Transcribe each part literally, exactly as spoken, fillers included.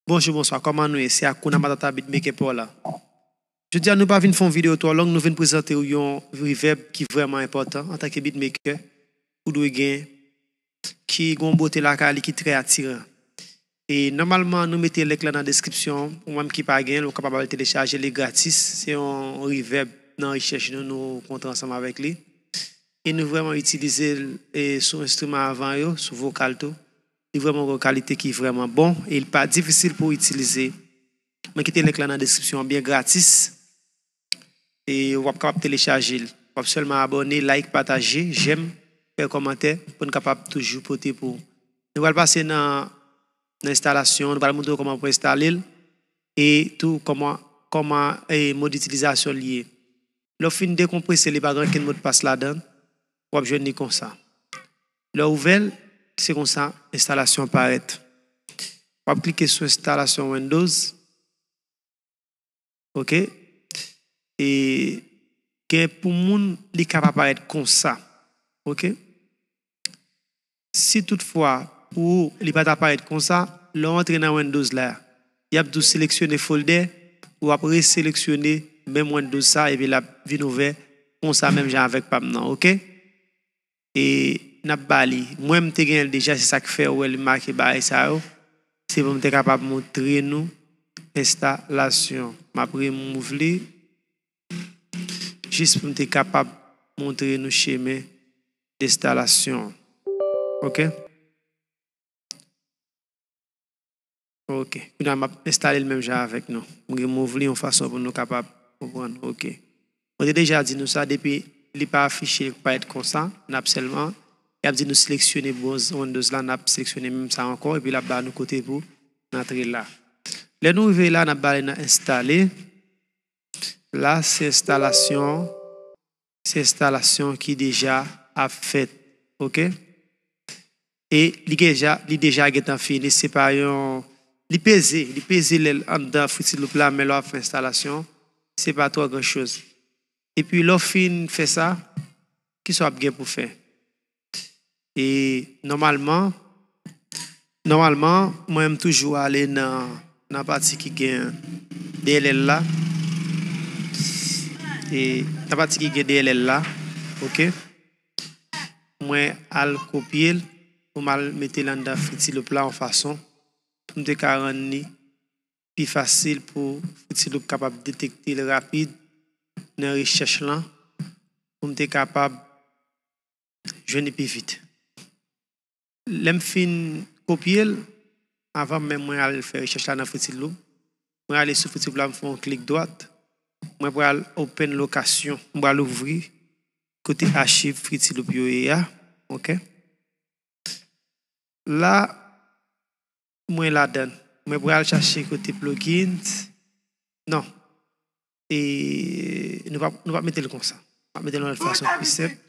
Bonjou, bonswa, kòman nou ye? Se Hakuna Matata Beatmaker pa w la. Jodi a, nou pa vin fè yon videyo twò long, nou vin prezante w yon reverb ki vrèman enpòtan antanke beatmaker. Ou dwe gen, ki gen yon bote lakay li ki trè atiran. E nòmalman, nou mete link la nan deskripsyon. Ou menm ki pa gen l, ou kapab al telechaje li gratis. Se yon reverb nan rechèch nou, nou kontre ansanm avèk li. E nou vrèman itilize l, e, sou enstriman avan yo, sou vokal tou. Li vrèman yon kalite ki vrèman bon e li pa difisil pou itilize. Mwen kite link la nan deskripsyon an byen gratis. E w ap kapab telechaje l. W ap sèlman abòne, like, pataje, j'aime, fè kòmantè pou n kapab toujou pote pou ou. Nou pral pase nan, nan enstalasyon, nou pral montre w kòman pou enstale l e tou kòman, kòman, e, mòd itilizasyon l ye. Lè w fin dekonprese li, pa gen okenn modpas ladan l, w ap jwenn li konsa. Lè w ouvè l, se konsa enstalasyon an parèt. W ap klike sou enstalasyon Windows. Oke? E gen pou moun, li ka pa parèt konsa. Oke? Si toutfwa, pou ou, li pa ta parèt konsa, lè w antre nan Windows la, y ap di w seleksyone folder, w ap reseleksyone menm Windows sa, epi l ap vin ouvè konsa menm jan avèk pa m nan, oke? E n ap ba li. Mwen, m te gen l deja, se sa k fè ou wè li make bagay sa yo. Se pou m te kapab montre nou enstalasyon. M ap remove li, jis pou m te kapab montre nou chemen enstalasyon. Oke? Oke. Kounye a, m ap enstale l menm jan avèk nou. M remove li yon fason pou nou kapab konprann. Oke. Mwen te deja di nou sa, depi li pa afiche, li parèt konsa, n ap sèlman, y ap di nou seleksyone bronz Windows la, n ap seleksyone menm sa ankò, epi l ap ba nou kote pou n antre la. Lè nou rive la, n ap ba li nan enstale. La, se enstalasyon, se enstalasyon ki deja ap fèt. Oke? E li deja, li deja gentan fini. Se pa yon, li peze, li peze lè l anndan Fruity Loop la, men lè w ap fè enstalasyon, se pa twò gran choz. Epi lè w fin fè sa, kisa w ap gen pou fè? E nòmalman, nòmalman, mwen m toujou ale nan, nan pati ki gen D L L la. E nan pati ki gen D L L la, oke? Mwen al kopye l pou m al mete l anndan Fruity Loop la yon fason pou m te ka rann li pi fasil pou Fruity Loop kapab detekte l rapid nan rechèch lan, pou m te kapab jwenn li pi vit. Lè m fin kopye l, avan menm mwen al fè rechèch la nan Fruity Loop, mwen ale sou Fruity Loop la, m fè yon klik dwat, mwen pral open lokasyon, mwen pral ouvri kote achiv Fruity Loop yo ye a, oke? La, mwen ladan l. Mwen pral chache kote plugins. Non. E nou pa, nou pa mete l konsa. Nou pa mete l yon lòt fason pi senp.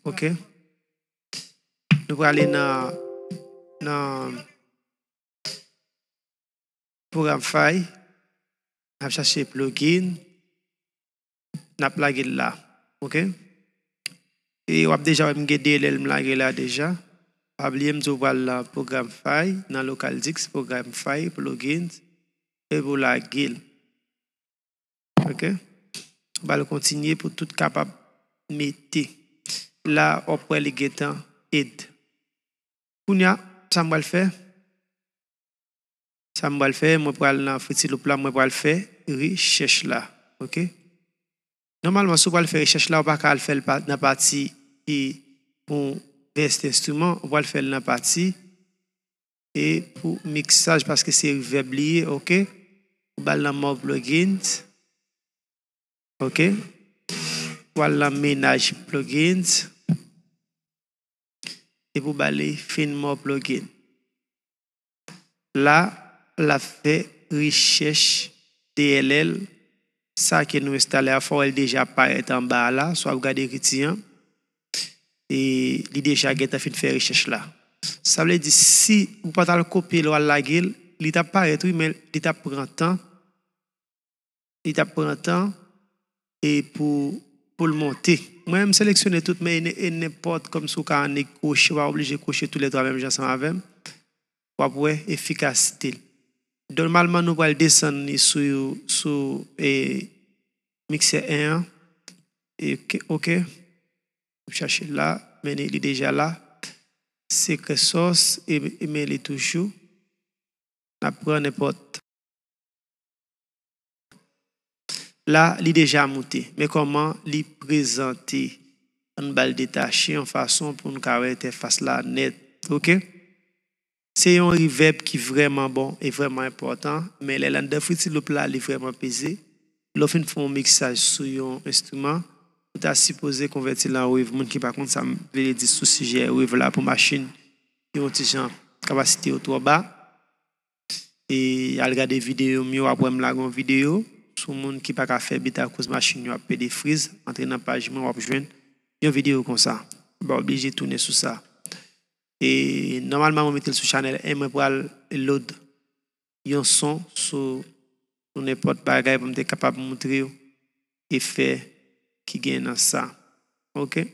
Oke. Nou prale nan, nan Programify, n ap chache plugin, n ap lage l la. Oke? E w ap deja wè m gen D L L m lage la deja. Pa bliye m di w pral nan Programify, nan Local Disk, Programify, Plugins, epi w lage l. Oke? Ba l kontinye pou tout kapab mete. La, w ap wè li gentan add. Kounye a, sa m pral fè? Sa m pral fè, mwen pral nan Fruity Loop la, mwen pral fè rechèch la. Oke? Nòmalman, si w pral fè rechèch la, ou pa ka al fè l pa, nan pati ki pou vès enstriman, ou pral fè l nan pati e pou miksaj, paske se reverb li ye, oke? Ou ba l nan More Plugins, oke? Ou al nan Menaj Plugins, epi ou ba li Find More Plugin. La, l ap fè rechèch D L L, sa ke nou enstale a, fò w wè l deja parèt anba a la, si w ap gade ekriti an, e li deja gentan fin fè rechèch la. Sa vle di, si ou pa t al kopye l, w al lage l, li t ap parèt, wi, men li t ap pran tan, li t ap pran tan e pou, pou l monte. Mwen, m seleksyone tout, men e, e nenpòt, kòmsi w ka annik kwoche, w pa oblije kwoche toulètwa menm jan ansanm avè m. w ap wè efikasite l. Nòmalman, nou pral desann li sou, sou e, miksè en an. E, oke, oke. M chache la, men li, li deja la. Secret Sauce, e, e men li toujou. N ap pran nenpòt. La, li deja moute. Men kòman li prezante? Ann ba l detache yon fason pou n ka wè entèfas la nèt. Oke? Se yon reverb ki vrèman bon e vrèman enpòtan, men lè l anndan Fruity Loop la, li vrèman peze. Lè w fin fè yon miksaj sou yon enstriman, ou ta sipoze konvèti l an wave. Moun ki pa konn sa m vle di sou sijè wave la pou machin, yo yon ti jan kapasite yo twò ba. E al gade videyo m yo, w ap wè m lage yon videyo sou moun ki pa ka fè bit akoz machin yo ap pede friz. Antre nan paj mwen, w ap jwenn yon videyo konsa. Ou pa oblije tounen sou sa. E nòmalman, mwen mete l sou chanèl en, mwen pral load yon son sou, sou nenpòt bagay pou m te kapab moutre w efè ki gen nan sa. Oke?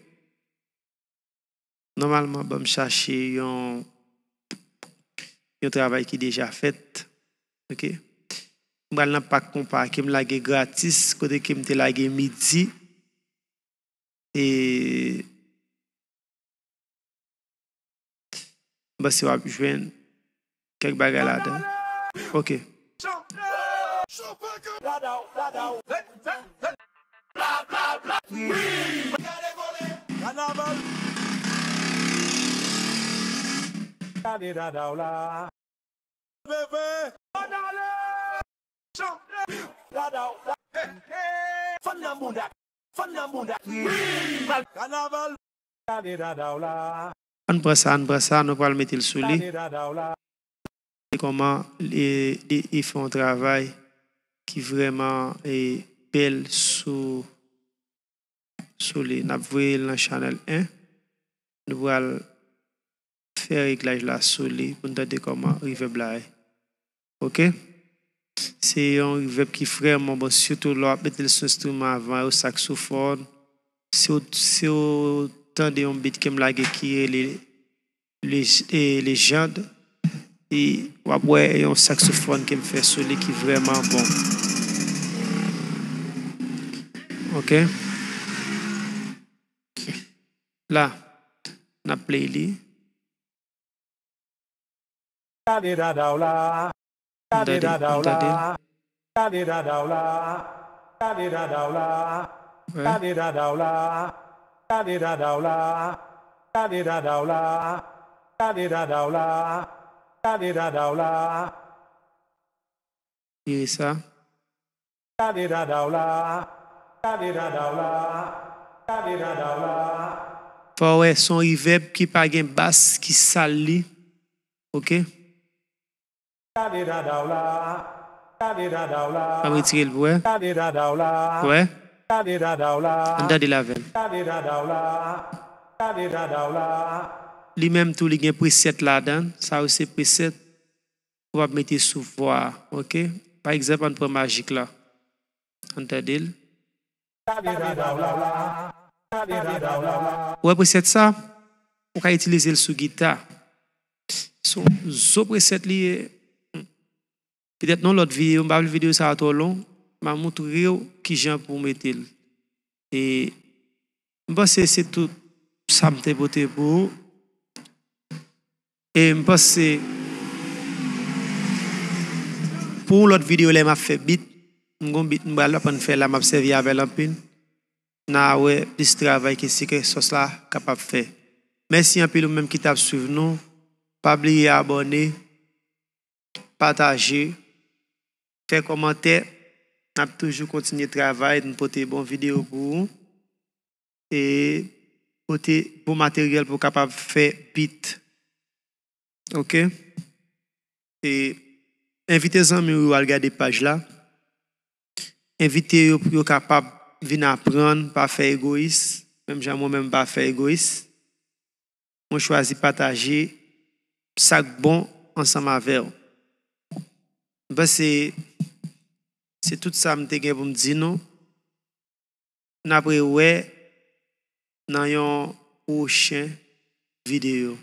Nòmalman, ban m chache yon, yon travay ki deja fèt. Oke? M pral nan pak konpa ke m lage gratis, kote ke m te lage midi. E m panse w ap jwenn kèk bagay ladan. Oke. Ann pran sa, ann pran sa, nou pral mete l sou li. Kòman li, li, li fè yon travay ki vrèman, e, bèl sou, sou li. N ap voye l nan chanèl en. Nou pral fè reglaj la sou li pou n tande kòman reverb la ye. Oke? Se yon reverb ki vrèman bon, sitou lè w ap mete l sou enstriman avan yo, saksofòn. Si w, si w tande yon bit ke m lage ki rele Le, e, Legend, e w ap wè yon saksofòn ke m fè sou li ki vrèman bon. Oke? La, n ap play li. Tande, ann tande. Wè. Vire sa. Fò w wè se yon reverb ki pa gen bas ki sal li. Oke? Ban m retire l pou wè. Wè? Ann tande l avè m. Li menm tou, li gen preset ladan l. Sa yo se preset ou ap mete sou vwa a, oke? Pa egzanp, ann pran Majik la. Ann tande l. Ou wè preset sa? Ou ka itilize l sou gita. Se yon zo preset li ye. Petèt nan lòt videyo, m pa vle videyo sa a twò long, m a moutre w kijan pou w mete l. E m panse se tout sa m te pote pou ou. E m panse pou yon lòt videyo lè m ap fè bit, m gon bit m pral aprann fè la, m ap sèvi avè l anpil. N a wè plis travay ke Secret Sauce la kapab fè. Mèsi anpil ou menm ki t ap swiv nou. Pa bliye abòne, pataje, fè kòmantè. N ap toujou kontinye travay, n pote bon videyo pou ou. E pote bon materyèl pou w kapab fè bit. Oke? E envite zanmi w yo al gade paj la. Envite yo pou yo kapab vin aprann, pa fè egoyis. Menm jan mwen menm m pa fè egoyis. Mwen chwazi pataje sa k bon ansanm avè w. M panse se tout sa m te gen pou m di nou. N ap rewè nan yon pwochen videyo.